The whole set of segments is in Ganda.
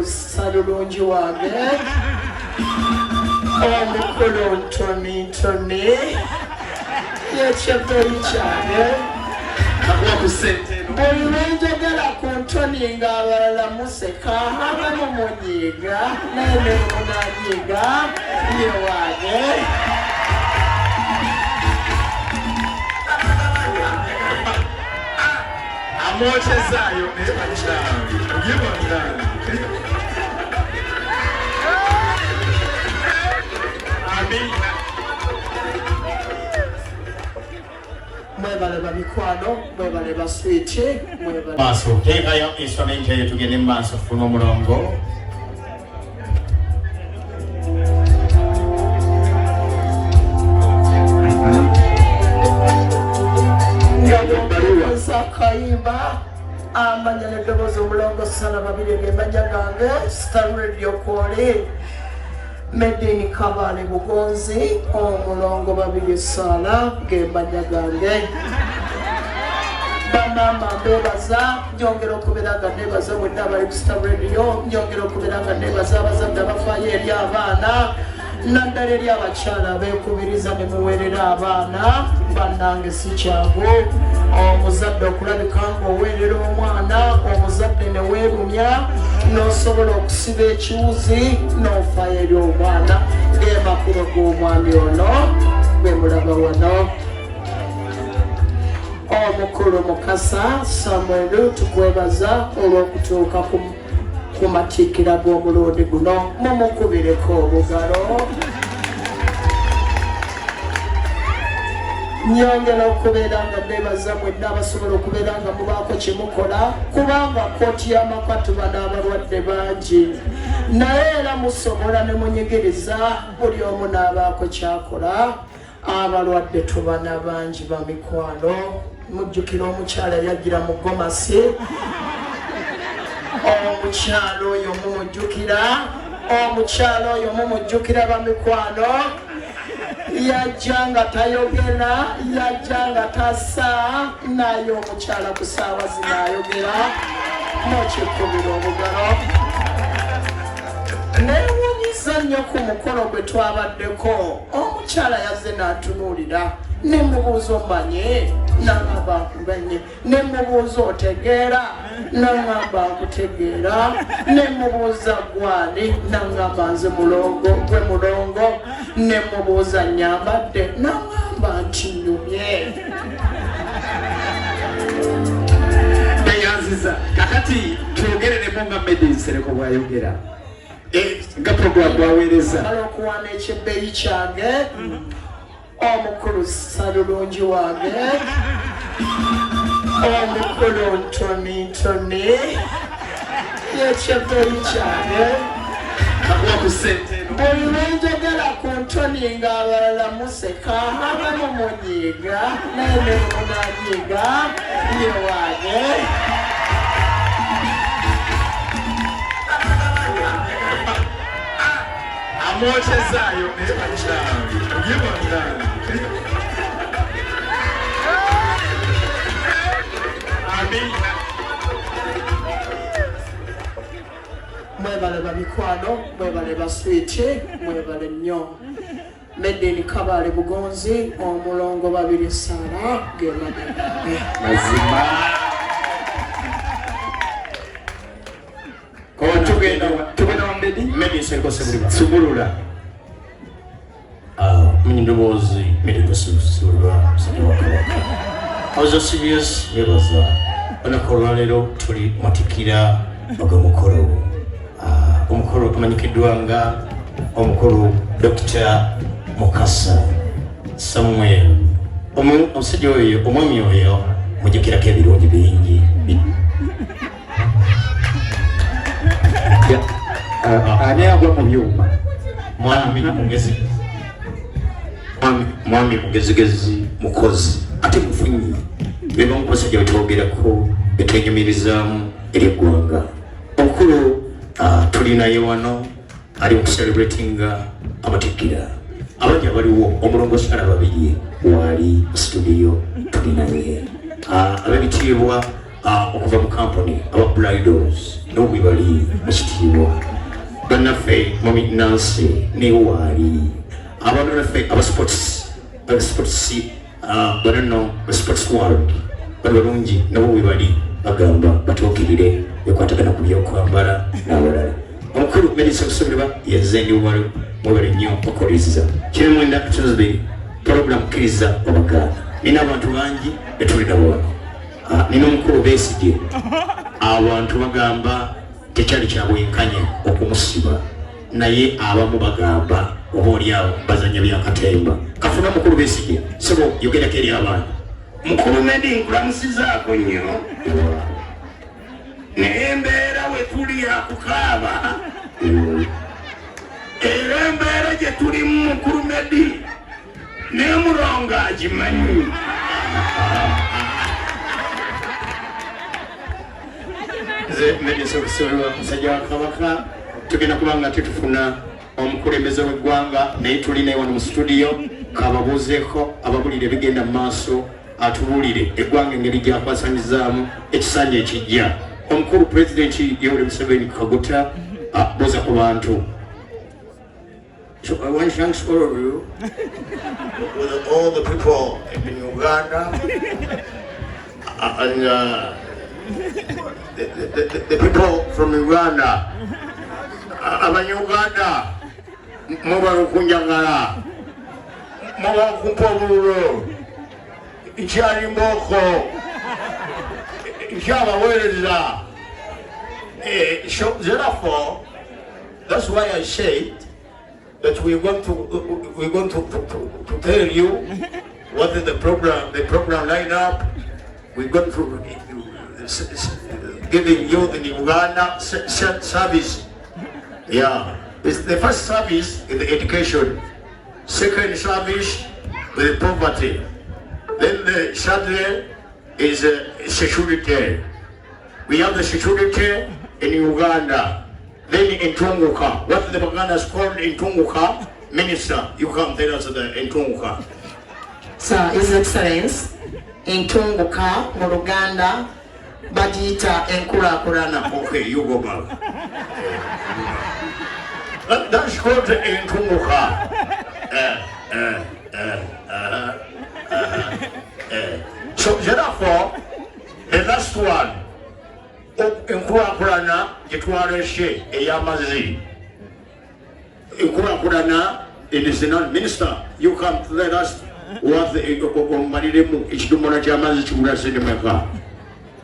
Salulungi wange, omukulu Ntoni Ntoni, yekyebbeyi kyange. Kakuwa ku ssente eno. Buli lwenjogera ku Ntoni ng'abalala museka, abamu munyiiga, naye ne munanyiiga ye wange. Amwokyezaayo naye bannange, ye bannange. Amiina. Mwebale bamikwano, mwebale baswiti, mwebale. Maaso teekayo instrument eyo, tugende mu maaso tufune omulongo. Kayimba amanya n'eddoboozi, omulongo Sala Babiri gemanya gange. Star Radio kwoli, Medini Kabale Bugonzi, omulongo Babiri Sala gemanya gange. Bamama mbebaza, nyongera okubeera nga nebaza mwenna abali ku Star Radio. Nyongera okubeera nga nebaza abazadde abafaayo eri abaana, naddala eri abakyala abeekubiriza ne muweerera abaana. Bannange, si kyangu omuzadde okulabika ng'oweerera omwana, omuzadde ne weerumya n'osobola okusiba ekiwuzi n'ofaayo eri omwana. Ng'emakubo g'omwami ono gwe mulaba wano, omukulu Mukasa Samuel, tukwebaza olw'okutuuka ku matikkira g'omulundi guno. Mumukubireko obugalo. Nyongera okubeera nga nebaza mwenna abasobola okubeera nga mubaako kyemukola, kubanga kooti y'amaka tuba n'abalwadde bangi, naye era musobola ne munyigiriza buli omu n'abaako kyakola. Abalwadde tuba na bangi, bamikwano. Mujjukira omukyala yajjira mu gomasi? Omukyala oyo mumujjukira? Omukyala oyo mumujjukira, bamikwano? Yajja nga tayogera, yajja nga tasa, naye omukyala ku saawa zino ayogera. Mukikubira obugalo. Neewuunyiza nnyo ku mukolo gwe twabaddeko, omukyala yazze n'atunuulira. Ne mubuuza, "Omanye?" Naŋŋamba, "Nkumenye." Ne mubuuza, "Otegeera?" Naŋŋamba, "Nkutegeera." Ne mubuuza, "Gwani?" Naŋŋamba, "Nze mulongo." "Gwe mulongo?" Ne mubuuza, "Nyambadde?" Naŋŋamba nti, "Nyumye." Neyanziza. Kakati twogereremu nga Medi Nsereko bw'ayogera. Nga program bw'aweereza. Mala okuwaana ekyebbeeyi kyange, omukulu Salulungi wange, omukulu Ntoni Ntoni, yekyebbeeyi kyange. Kakuwa ku ssente eno. Buli lwenjogera ku Ntoni ng'abalala museka, abamu munyiiga, naye ne munanyiiga ye wange. Amwokyezaayo naye bannange, ye bannange. Amiina. Mwebale bamikwano, mwebale baswiti, mwebale nnyo. Medini Kabale Bugonzi, omulongo Babiri Sara gemanya gange. Mazima. Tugenda wa Medi. Medi Nsereko Sebuliba. Sumulula. Mwenye ndoboozi Mirembe Sebuliba, musajja wa Kabaka. House of CBS bebaza olunaku olwaleero, tuli matikkira og'omukolo. Omukolo amanyikiddwa nga omukulu Dr. Mukasa Samuel. Omusajja oyo, omwami oyo mujjukirako ebirungi bingi. Ani agwa mu byuma? Mwami mugezi, mwami mugezigezi, mukozi ate mufunyi. Bebamu ku basajja betwogerako, betwenyumirizaamu eri eggwanga. Omukulu tuli naye wano, ali mu kucelebratinga amatikkira. Abangi abaliwo, omulongo Sara Babirye waali mu studio, tuli naye. Ab'ebitiibwa. Okuva mu kampuni aba Bridals nabo bwe bali mu kitiibwa. Bannaffe Mami Nancy ne waali abantu naffe aba sports, aba sports, bano nno ba sports world bali balungi, nabo bwe bali bagamba batuukirire ekwatagana ku byokwambala n'abalala. Omukulu Medison Kusubirwa yazze ndi walo, mwebale nnyo okuwuliriza kiri mwenda Tuesday program kkiriza obagaana. Nina abantu bangi betuli nabo wano. Nina omukulu Besigye, abantu bagamba tekyali kya bwenkanya okumusiba, naye abamu bagamba oba oli awo bazanya byakatemba. Kafuna omukulu Besigye, sebo yogerako eri abantu. Mukulu Medi, nkulamusizaako nnyo, naye embeera we tuli yakukaaba, era embeera gye tulimu, mukulu Medi, naye mulongo agimanyi. Nze Medison Kusubirwa, musajja wa Kabaka. Tugenda kuba nga tetufuna omukulembeze w'eggwanga, naye tulina wano mu studio, kababuuzeeko ababulire ebigenda mu maaso, atubuulire eggwanga engeri gyakwasanyizaamu ekisanja ekijja. Omukulu Pulezidenti Yoweri Museveni Kaguta, buuza ku bantu. So I want to thank all of you, with all the people in Uganda, and the people from Uganda, Abanyuganda, mwebale okunjagala, mwebale okumpa obululu, nkyali mbooko, nkyabaweereza. So therefore, that's why I said that we're going to tell you what is the program lineup. We're going to giving you the Uganda service. Yeah, it's the first service is the education. Second service with poverty. Then the third is security. We have the security in Uganda. Then Entunguka. What the Bagandas called Entunguka? Minister, you come tell us the Entunguka. Sir, His Excellence, entunguka mu Luganda bagiyita enkulaakulana. Okay, you go back. That's called Entunguka. So therefore, the last one, enkulaakulana gye twalese ey'amazzi, enkulaakulana it is not. Minister, you come to tell us what omaliremu ekidomola ky'amazzi kigula sente meka?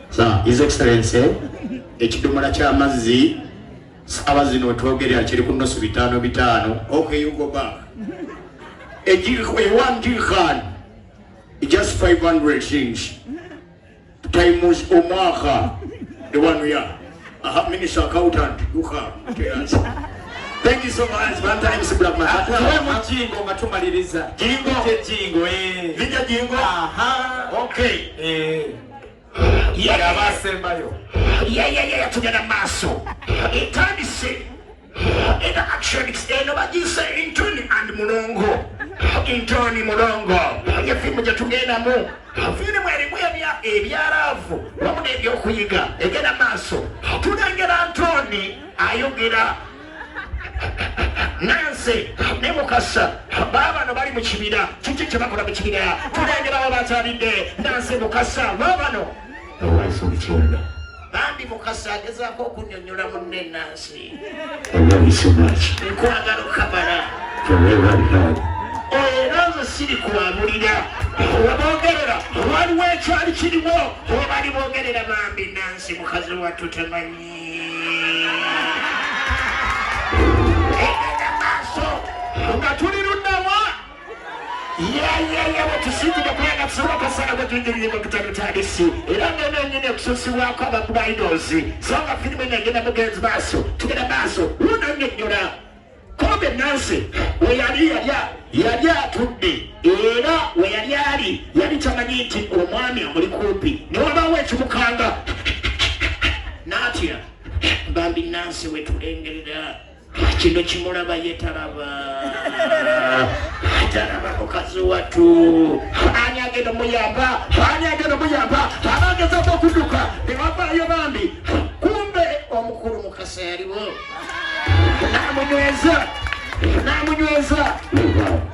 Sir, His Excellency, ekidomola ky'amazzi saawa zino wetwogerera kiri ku nusu bitaano bitaano. Okay, you go back. A one jerrycan, just 500 shillings times omwaka, the one year. Minister accountant, you come tell us. Thank you so much. One time, Black Man. Tuwe jingle nga tumaliriza. Jingle. Jingle, eh. Vija jingle. Aha. Okay. Eh. Yeah. Abasembayo. Yeah, tugenda maaso. Etandise eno action, eno bagiyise Intoni and Mulongo. Intoni Mulongo ye firimu gye tugendamu, firimu erimu ebya love wamu n'ebyokuyiga. Egenda maaso, tulengera Ntoni ayogera Nansi ne Mukasa. Baabano bali mu kibira. Kiki kye bakola mu kibira? Tulengera abo bakyalidde Nansi, Mukasa, baabano. Bambi Mukasa agezaako okunyonyola munne Nansi. I love you so much. Nkwagala okamala. Forever and ever. Era nze siri kwabulira weboogerera, waliwo ekyali kiriwo webali boogerera. Bambi Nansi mukazi wattu tamanyi. Egenda maaso nga tuli luddawa? Yayaya, bwetusinzire kubanga tusobola kasana bwetuyingirire kutandisi, era ngeno enyini ekusuusibwako aba Bridals. So nga firimu eno egenda mugenzi maaso, tugenda maaso, wunanyonnyola kombe Nansi we yali yali atudde, era we yali ali yali tamanyi nti omwami amuli kumpi, ne wabaawo ekimukanga n'atya. Bambi Nansi wetulengerera. Kino kimulaba ye talaba, talaba mukazi wattu. Ani agenda omuyamba? Ani agenda omuyamba? Abagezako okudduka tebavaayo bambi. Kumbe omukulu Mukasa yaliwo, namunyweza, namunyweza,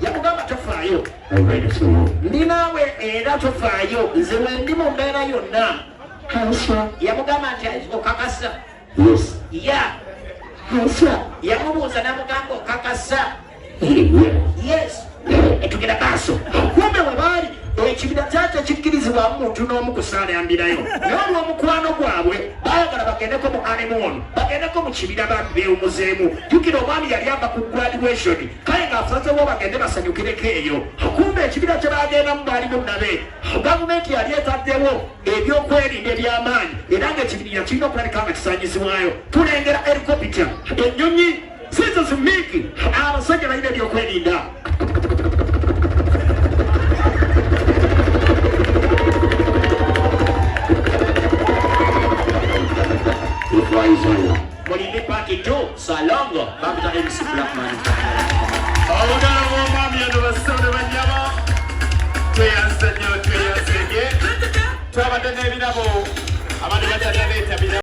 yamugamba tofaayo, ndi naawe, era tofaayo, nze wendi mu mbeera yonna. Yamugamba nti okakasa? Ya, yamubuuza namugamba okakasa? Yes. Etugenda maaso. Kumbe we baali ekibira kyakyo kikkirizibwamu muntu n'omu kusaalambirayo, naye olw'omukwano gwabwe baayagala bagendeko mu honeymoon, bagendeko mu kibira bambi beewumuzeemu. Jjukira omwami yali ava ku graduation, kale ng'asazeewo bagende basanyukireko eyo. Kumbe ekibira kye bagendamu baalimu nabe gavumenti yali etaddewo ebyokwerinda eby'amaanyi, era ng'ekibira kirina okulabika nga kisaanyizibwayo. Tulengera helicopter, ennyonyi zizo zimiiki, abasajja balina ebyokwerinda. Mulinde part 2 salongo bamuta MC Blackman. Obugalo bw'omwami ono, bassebo ne bannyabo. Tweyanze nnyo, tweyanzege. Twabadde n'ebirabo, abantu bakyali abeetabira.